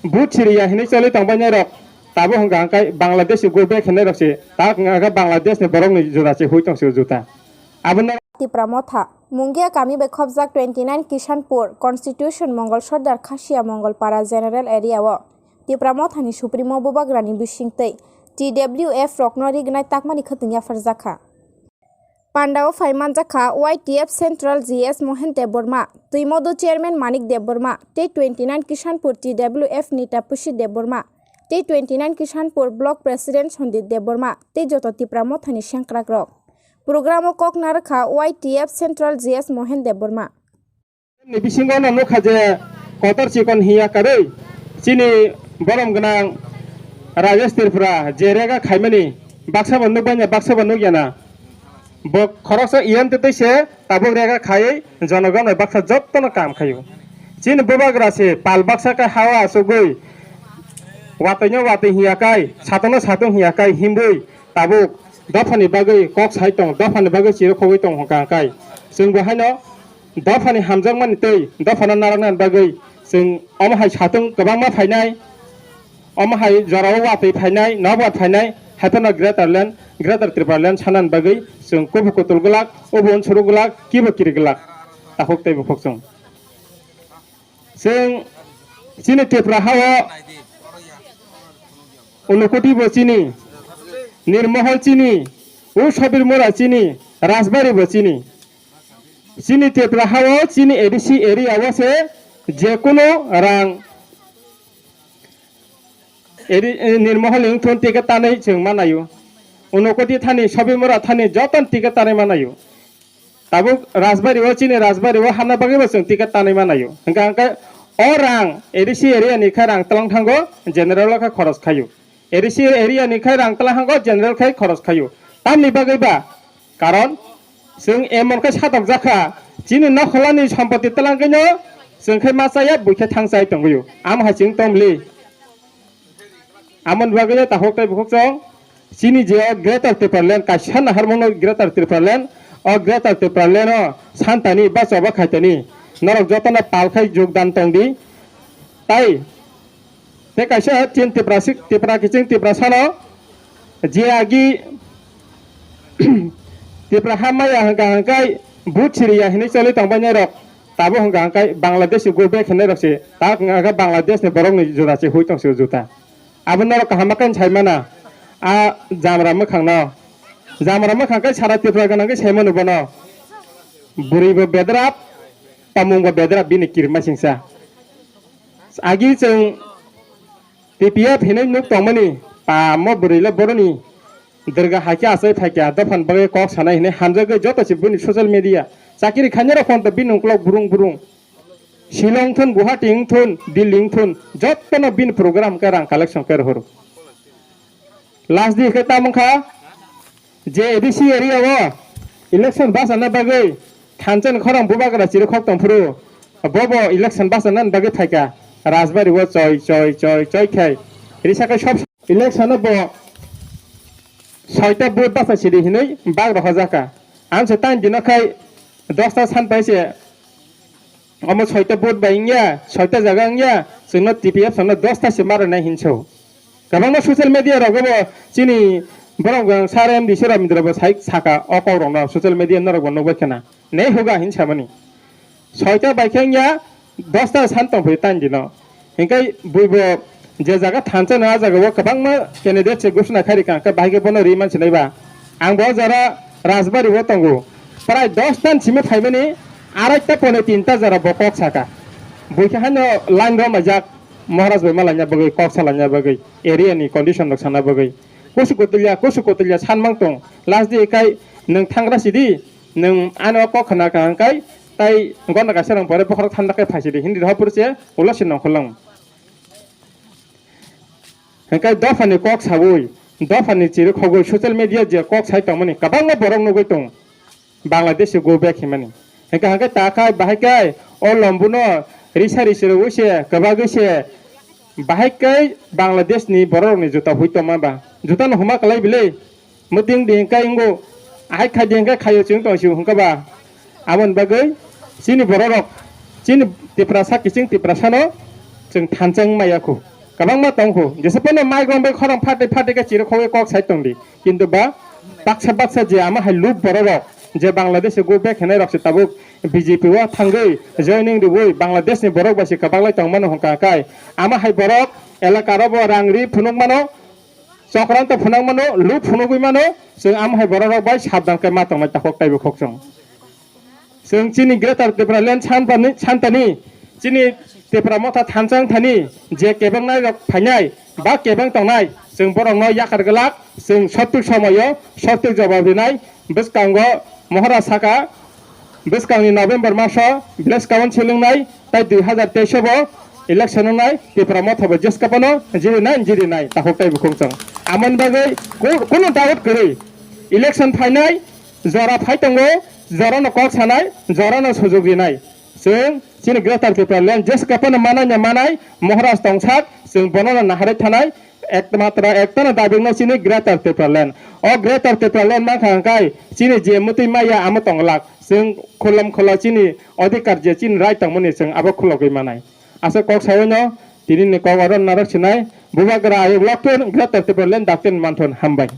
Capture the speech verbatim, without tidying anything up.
But siriya hinwi choli tongbainai rok tabuk hwnkha hwnkhe Bangladesh go back hinai rok se tak wngkha Bangladesh ni borok ni juda se hui tong se juta. Abono Tipra Motha, Mungia kami bai khopjak twenty nine Kishanpur Constitution Mongol Sordar Khasia Mongol Para General Area o Tipra Mothani Supremo Bubagrani bisingtwi T W F rokno rignai takmani khwtwng yapharjakha. Pandao phai manjakha Y T F Central G S Mohen Debbarma, Twimodo Chairman Manik Debbarma tei twenty nine Kishanpur T W F ni Tapusi Debbarma tei twenty nine Kishanpur Block President Sandip Debbarma tei joto Tipra Mothani sengkrakrok. Programo kok narwkha Y T F Central G S Mohen Debbarma. Ni bisingo no nukha je kotor chikon hiya karwi chini borom gwnang Rajesh Tripura je rega khaimani baksa bo nukbaina baksa bo nukyana. Bo khoroksa iyam twi se tabuk rega khaiwi jonogon bai baksa jottono kam khaio. Chini bubagra se pal baksa khe hawa asugwi watwino watwi hiya kai, satungno satung hiya kai himbwi tabuk dophani bagwi kok sai tong, dophani bagwi chirikhogwi tong hwnkha kai. Chwng bo haino dophani hamjakmani tei dophano narwknani bagwi chwng omo hai satung kwbangma phainai, omo hai jorao watwi phainai, nokbar phainai, haiphano Greater Land, Greater Tripura Land sanani bagwi chwng kubui kutul glak, ubo unsuru glak, kibo kiri glak, takhuk tei bukhuk chwng. Chwng chini Tripura hao Unokoti bo chini, Nirmohol chini, U Sabir Mura chini, Rajbari bo chini. Chini Tripura hao chini A D C area o se jekunu rang A D, eh, Nirmohol ni wngthun ticket tanwi chwng manayo. Unokoti thani, Sabir Mura thani jotono ticket tanwi manayo. Tabuk Rajbari o chini Rajbari o hamna bagwi bo chwng ticket tanwi manayo. Hwnkha hwnkhe o rang A D C area ni khe rang tlang thango, general o khe khoros khayo. A D C area ni khai rang tla hango general khai khoros khayo. Tamni bagwi ba? Karon chwng emon khai satok jakha, chini nokholani sompoti tlang khaino chwng khai ma chaya bui khe thang chai tongwi. Am hai chwng tomli. Amon bagwi no tahok tai bukhuk chwng chini je o Greater Tipraland kaisa naharmung no Greater Tipraland, o Greater Tipraland o santani ba choba khaitani norok jotono pal khai jogdan tongdi. Tai Tei kaisa chin Tiprasik, Tipra kiching Tiprasano je agi Tipra ha maya hwnkha hwnkhe but siriya hinwi choli tongbainai rok tabuk hwnkha hwnkhe Bangladesh go back hinwi rok se tak wngkha Bangladesh ni borok ni juda se hui tong se juta. Abo norok kaham khe sai mana a jamra mwkhang no jamra mwkhang khe sara Tipra gwnang khe sai mano bono bwrwi bo bedrap tamung bo bedrap bini kirma singsa. Agi chwng T P F hinwi nuk tongmani, pa mo bwrwi le boroni derga hai khe achai phai kha, dophani bagwi kok sanai hinwi hamjagwi joto se buini social media chakiri khainai rok phone to bini uklok burung burung. Shillong thun, Guwahati wngthun, Delhi wngthun, jotono bini program khe rang collection khe rohoro. Last di khe tamo wngkha je A D C area o election bachana bagwi thanchani khorang bubagra chiri khok tongphuru bobo election bachana bagwi phaikha Rajbari o choi choi choi choi khai risa khai sob election o bo soita vote bacha sidi hinwi bag rohorjakha. Ang se tang dino khai dosta san pai se Omo soita vote bai wngya, soita jaga wngya, chwngno T P F chwngno dosta se ma rwnai hinso. Kwbangma social media rogo bo chini borok rang sir M D C Ramendra bo sai saka o kok rokno social media norok bo nukbai khna. Nei huga hin samani. Soita bai khe wngya, dosta san tong phai tang dino. Hinkai bui bo je jaga thansa no, a jaga o kwbangma candidate se gusna khai rikha, hwnkhe bahai khe bono ri man sinai ba. Ang bo jora Rajbari o tongo. Prai dos tan simi phaimani arai ta pone tinta jora bo kok saka. Bui khe haino line rom ajak Maharaj bai malaina bagwi, kok salaina bagwi, area ni condition rok sana bagwi. Kusu kotulya, kusu kotulya san mang tong. Last day kai nwng thangra sidi, nwng ano kok khna ka hwnkhe tai gona kaisa rang pore bokhorok thanda kai phaisidi hindi rohor purse ulo se nongkholang. Hwnkhe dophani kok saui, dophani chiri khogwi social media je kok sai tongmani kwbangma borok nugwi tongo Bangladesh go back himani. Hwnkhe hwnkhe ta khai bahai kai o lombuno risa risi rogwi se kwbagwi se bahai kai Bangladesh ni borok rokni juta hui tongma ba juta no huma kwlai bile. Mwtwng di hwnkhe wngo, ahai khai di hwnkhe khaio chwng tong sio hwnkhe ba. Aboni bagwi chini bororok, chini Tiprasa kiching Tiprasano chwng thansa wng maya kho. Kwbangma tongkhu, jesa phano mic rok bai khorang phatwi phatwi khe chirikhogwi kok sai tongdi. Kintu ba baksa baksa je ama hai lup borok rok, je Bangladesh go back hinai rok se tabuk B J P o thangwi joining rwui Bangladesh ni borok bai se kwbaklai tongmano hwnkha kai. Ama hai borok elaka robo rang ri phunuk mano, chokranto phunuk mano, lup phunugwi mano, chwng ama hai borok rok bai sabdan khe ma tongnai takhuk taibo khokchwng. Chwng chini Greater Tipraland sanpani, santani, chini Tipra Motha thansa wngthani je kebeng nai rok phainai ba kebeng tongnai, chwng borokno yakar glak, chwng sothik somoyo sothik jawab rinai. Bwskango Mohora saka, bwskangni November maso village council wngnai, tai dui hazar teis bo election wngnai, Tipra Motha bo jeskapano jirinai, jirinai, takhuk tai bukhung chwng. Amoni bagwi ku-, kunu doubt kwrwi. Election phainai, jora phai tongo, jorano kok sanai, jorano sujuk rinai. Chwng chini Greater Tipraland jesa phano manai no manai, Maharaj tongsak, chwng bonono naharwi thanai, ekmatra ektano dabi wngnai chini Greater Tipraland. O Greater Tipraland mankha hwnkhe chini je mwtwi maya amo tonglak. Chwng khulum khulo chini odhikar je chini right tongmani chwng abo khulogwi manai. Aswk kok saui no tini ni kok oro narwk sinai, Bubagra ayuk lokthun Greater Tipraland daktin manthun hambai.